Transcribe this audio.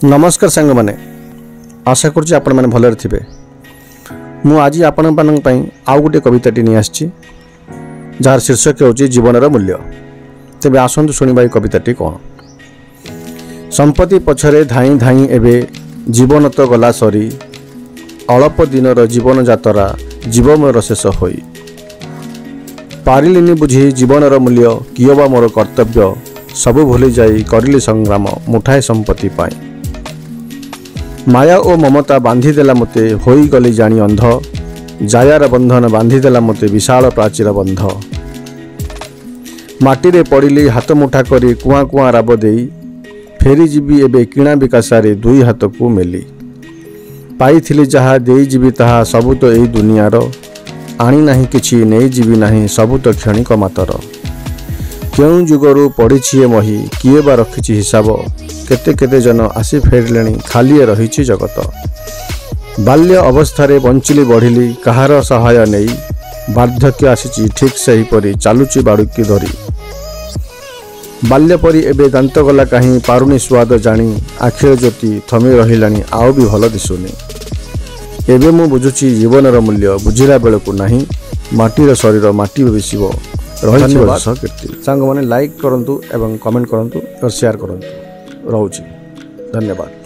ନମସ୍କାର ସାଙ୍ଗମାନେ, ଆଶା କରୁଛି ଆପଣମାନେ ଭଲରେ ଥିବେ। ମୁଁ ଆଜି ଆପଣମାନଙ୍କ ପାଇଁ ଆଉ ଗୋଟିଏ କବିତାଟି ନେଇ ଆସିଛି, ଯାହାର ଶୀର୍ଷକ ହେଉଛି ଜୀବନର ମୂଲ୍ୟ। ତେବେ ଆସନ୍ତୁ ଶୁଣିବା ଏଇ କବିତାଟି କ'ଣ। ସମ୍ପତ୍ତି ପଛରେ ଧାଇଁ ଧାଇଁ ଏବେ ଜୀବନ ତ ଗଲା ସରି, ଅଳପ ଦିନର ଜୀବନ ଯାତ୍ରା ଜୀବ ମୋର ଶେଷ ହୋଇ। ପାରିଲିନି ବୁଝି ଜୀବନର ମୂଲ୍ୟ, କିଏ ବା ମୋର କର୍ତ୍ତବ୍ୟ, ସବୁ ଭୁଲି ଯାଇ କରିଲି ସଂଗ୍ରାମ ମୁଠାଏ ସମ୍ପତ୍ତି ପାଇଁ। ମାୟା ଓ ମମତା ବାନ୍ଧିଦେଲା ମୋତେ, ହୋଇଗଲି ଜାଣି ଅନ୍ଧ, ଜାୟାର ବନ୍ଧନ ବାନ୍ଧିଦେଲା ମୋତେ ବିଶାଳ ପ୍ରାଚୀର ବନ୍ଧ। ମାଟିରେ ପଡ଼ିଲି ହାତ ମୁଠା କରି କୁଆଁ କୁଆଁ ରାବ ଦେଇ, ଫେରିଯିବି ଏବେ କିଣା ବିକାଶାରେ ଦୁଇ ହାତକୁ ମେଲି। ପାଇଥିଲି ଯାହା ଦେଇଯିବି ତାହା ସବୁ ତ ଏଇ ଦୁନିଆର, ଆଣି ନାହିଁ କିଛି ନେଇଯିବି ନାହିଁ ସବୁ ତ କ୍ଷଣିକ ମାତର। କେଉଁ ଯୁଗରୁ ପଡ଼ିଛି ଏ ମହି, କିଏ ବା ରଖିଛି ହିସାବ, କେତେ କେତେ ଜନ ଆସି ଫେରିଲେଣି ଖାଲି ଏ ରହିଛି ଜଗତ। ବାଲ୍ୟ ଅବସ୍ଥାରେ ବଞ୍ଚିଲି ବଢ଼ିଲି କାହାର ସହାୟ ନେଇ, ବାର୍ଦ୍ଧକ୍ୟ ଆସିଛି ଠିକ୍ ସେହିପରି ଚାଲୁଛି ବାଡ଼ୁକି ଧରି। ବାଲ୍ୟ ପରି ଏବେ ଦାନ୍ତ ଗଲା କାହିଁ ପାରୁନି ସୁଆଦ ଜାଣି, ଆଖିର ଜ୍ୟୋତି ଥମି ରହିଲାଣି ଆଉ ବି ଭଲ ଦିଶୁନି। ଏବେ ମୁଁ ବୁଝୁଛି ଜୀବନର ମୂଲ୍ୟ, ବୁଝିଲା ବେଳକୁ ନାହିଁ, ମାଟିର ଶରୀର ମାଟି ମିଶିବ ରହିଛି କୀର୍ତ୍ତି। ସାଙ୍ଗମାନେ ଲାଇକ୍ କରନ୍ତୁ ଏବଂ କମେଣ୍ଟ କରନ୍ତୁ ଏବଂ ସେୟାର କରନ୍ତୁ। ରହୁଛି, ଧନ୍ୟବାଦ।